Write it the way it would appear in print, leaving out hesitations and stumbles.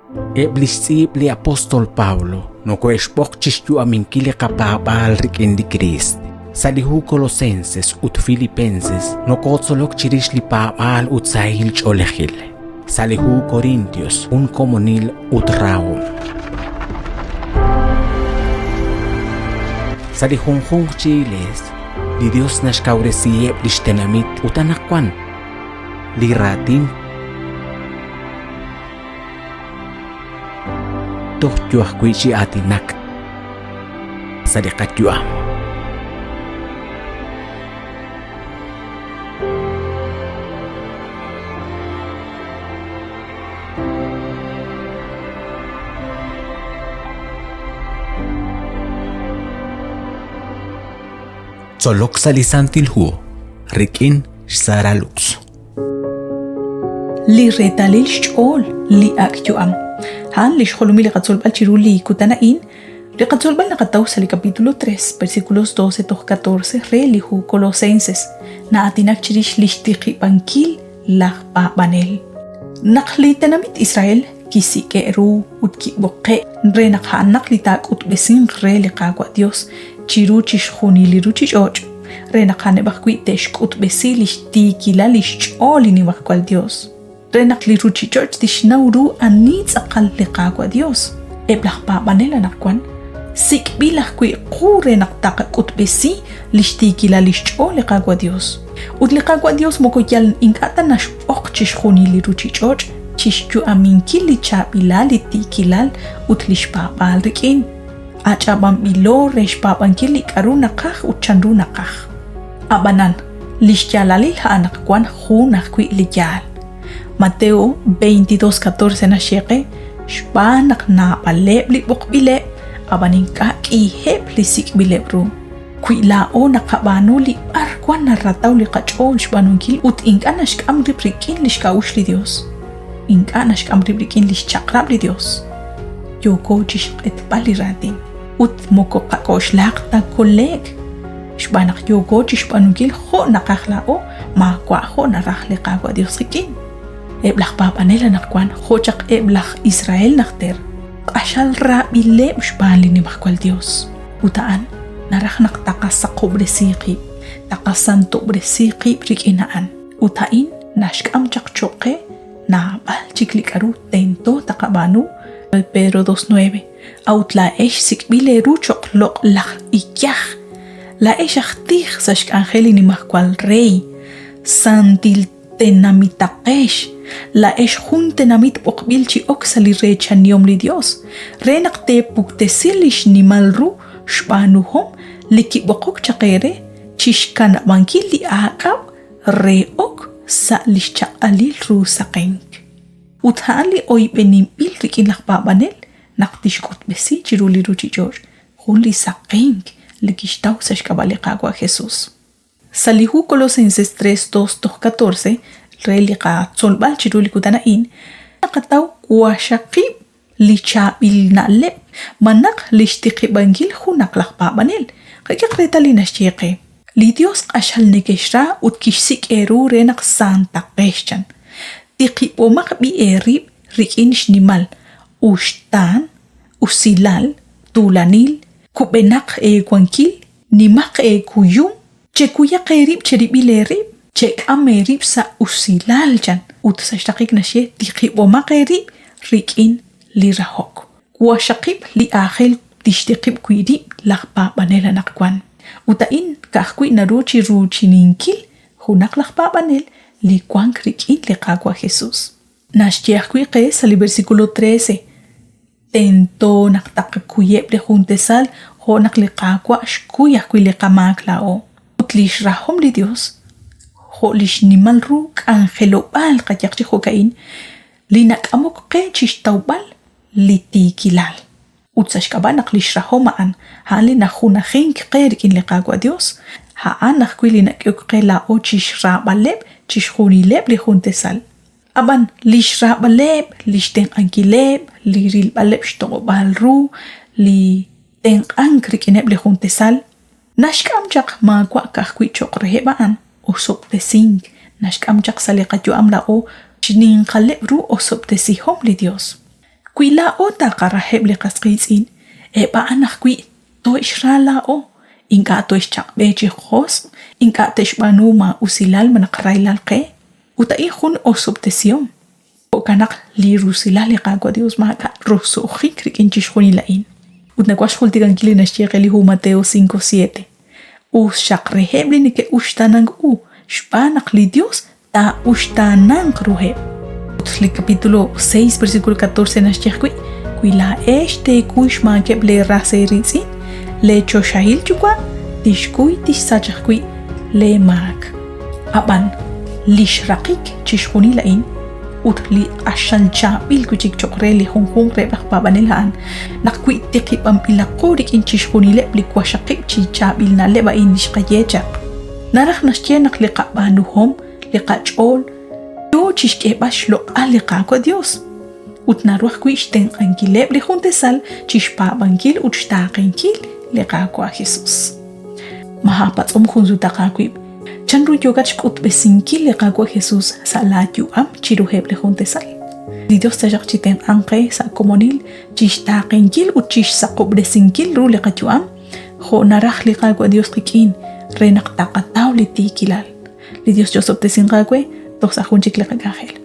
Eb' li xtz'iib' li apóstol Pablo nokohe'xb'oq chi xyu'aminkil li qapaab'aal rik'in li Kriist. Sa' li hu Colosenses ut Filipenses nokotzolok chirix li paab'aal ut sahil ch'oolejil. Sa' li hu Corintios jun komonil ut rahom. Sa' li junjunq chi iglees, li Dios naxkawresiheb' lix tenamit ut anaqwan li raatin toj yo ajwi' chi aatinak sa' li qayu'am. Tzolok sa' li Santil Hu rik'in xSara Lux. Li reetalil xch'ool li ak' yu'am. A'an li xjolomil li qatzolb'al chiru li kutan a'in. Li qatzolb'al naqataw sa' li capítulo 3, versículos 12 toj 14 re li hu Colosenses. Na'aatinak chirix li xtiqib'ankil laj paab'anel. Naq li tenamit Israel kisik'e' ru ut kib'oqe' re naq a'anaq li taak'utb'esinq re li Qaawa' Dios chiru chixjunil li ruchich'och', re naq a'aneb' ajwi' te'xk'utb'esi lix tiikilal lix ch'ool li Nimajwal Dios, re naq li ruchich'och' tixnaw ru ani tz'aqal li Qaawa' Dios. Eb' laj paab'anel anaqwan sik'b'il ajwi' qu re naq taqak'utb'esi lix tiikilal lix ch'ool li Qaawa' Dios. Ut li Qaawa' Dios moko yal ink'a' ta naxb'oq chixjunil li ruchich'och' chixyu'aminkil li chaab'ilal, li tiikilal ut lix paab'aal rik'in. Ach'ab'anb'ilo re xpaab'ankil li k'a'ru naqaj ut chanru naqaj. A'b'anan, lix yaalalil a'an naq wan jun ajwi' li yaal. Mateo 22:14 naxye qe, Xb'aan naq naab'aleb' li b'oqb'ileb', ab'an ink'a' k'iheb' li sik'b'ileb' ru. Wi laa'o naqab'aanu li b'arwan narataw li qach'ool xb'aanunkil ut ink'a' naxk'am rib' rik'in li xk'a'uxl li Yos, ink'a' naxk'am rib' rik'in li xchaq'rab' li Yos, yooko chi xq'etb'al li raatin ut moko qak'oxlaq ta kole'k xb'aan naq yooko chi xb'aanunkil jo' naqaj laa'o maawa' jo' naraj li Qaawa' Yos qik'in. Eb' laj paab'anel anaqwan jo' chaq eb' laj Israel najter, q'axal raab'ileb' xb'aan li Nimajwal Yos. Ut a'an naraj naq taqasaqob'resi qib', taqasantob'resi qib' rik'in a'an. Ut a'in naxk'am chaq cho'q qe naab'al chik li k'aru tento taqab'aanu Pedro 2.9 A'ut laa'ex sik'b'il eeru cho'q loq'laj iyaj, laa'ex aj tij sa' xk'anjel li Nimajwal Rey, santil tenamitaqex, laa'ex jun tenamit b'oqb'il chi ok sa' li reechanihom li Yos, re naq teepuktesi li xnimal ru xb'aanuhom li kib'oqok chaq eere chi xkanab'ankil li aak'ab' re ok sa' li xchaq'alil ru saqenk. Ut a'an li oyb'eninb'il rik'in laj paab'anel naq tixk'utb'esi chiru li ruuchich'och' jun li saqenk li kixtaw sa' xk'ab'a' li Qaawa' Jesus. Sa' li hu Colosenses 3, 2 toj 14 re li qatzolb'al chiru li kutan a'in, naqataw waxaqib' li chaab'il na'leb' malaj li xtiqib'ankil junaq laj paab'anel. Qak'ehaq reetal li naxye qe. Li Yos q'axal nekexra ut kixsik' eeru re naq saantaqex, chan. Tiqib'omaq b'i' eerib' rik'in xnimal uxtaan, usilal, tuulanil, kub'enaq eewankil, Nimaq eekuyum, chekuyaq eerib' cherib'il eerib', chek'am eerib' sa' usilal, chan. Ut sa' xraqik naxye, tiqib'omaq eerib' rik'in li rahok. Waxaqib' li aajel tixtiqib' wi' rib' laj paab'anel anaqwan. Ut a'in ka'ajwi' naru chi ruuchininkil junaq laj paab'anel li wank rik'in li Qaawa' Jesus. Naxye ajwi' qe sa' li versículo 13, Tento naq taqakuyeb' li jun tasal jo' naq li Qaawa' xkuy ajwi' li qamaak laa'o. Ut lix rahom li Dios, jo' li xnimal ru k'anjelob'aal qayaq chi jo'ka'in, li nak'amok qe chixtawb'al li tiikilal. Ut sa' xk'ab'a' naq lix rahom a'an, a'an li najunajink qe rik'in li Qaawa' Dios, a'an ajwi' li nak'ehok qe laa'o chixraab'aleb' chixjunileb' li jun tasal. Ab'an li xraab'aleb', li xtenq'ankileb', li rilb'aleb' xtoq'ob'aal ru, li tenq'ank rik'ineb' li jun tasal, naxk'am chaq maawa' ka'ajwi' cho'q reheb' a'an osob'tesink, naxk'am chaq sa' li qayu'am laa'o xninqaleb' ru osob'tesihom li Yos. Wi laa'o taqaraheb' li qas qiitz'in, eb' a'an ajwi' too'exra laa'o, ink'a' too'exchaq'b'e chi josq', ink'a' te'xb'aanu maa'usilal malaj rahilal qe, ut a'in jun osob'tesihom. Jo'kan naq li rusilal li Qaawa' Dios maak'a' roso'jik rik'in chixjunil a'in. Ut nawaj xjultikankil li naxye qe li hu Mateo 5, 7, Us xaq reheb' li neke'uxtaanank u, xb'aan naq li Dios taa'uxtaananq ruheb'. Ut li capítulo 6, versículo 14 naxye ajwi', Wi laa'ex teekuy xmaakeb' lee ras eeriitz'in, lee choxahil Yuwa' tixkuy tixsach ajwi' lee maak. Ab'an, li xraqik chixjunil a'in ut li q'axal chaab'il wi' chik cho'q re li junjunq reheb' laj paab'anel a'an naq wi tiqib'anb'ilaqo rik'in chixjunileb' li waxaqib' chi chaab'il na'leb' a'in li xqaye chaq. Naraj naxye naq li qab'aanuhom, li qach'ool, yo chi xk'eeb'al xloq'al li Qaawa' Yos ut naru ajwi' xtenq'ankileb' li jun tasal chi xpaab'ankil ut xtaaqenkil li Qaawa' Jesus. Ma aapatz'om jun sutaq aawib' chanru yookat xk'utb'esinkil li Qaawa' Jesus sa' laayu'am chiruheb' li jun tasal? Li Yos taxaq chi tenq'anq qe sa' komonil chi xtaaqenkil ut chi xsaqob'resinkil ru li qayu'am jo' naraj li Qaawa' Dios qik'in re naq taqataw li tiikilal. Li Dios chosob'tesinq aawe toj sa' jun chik li qak'anjel.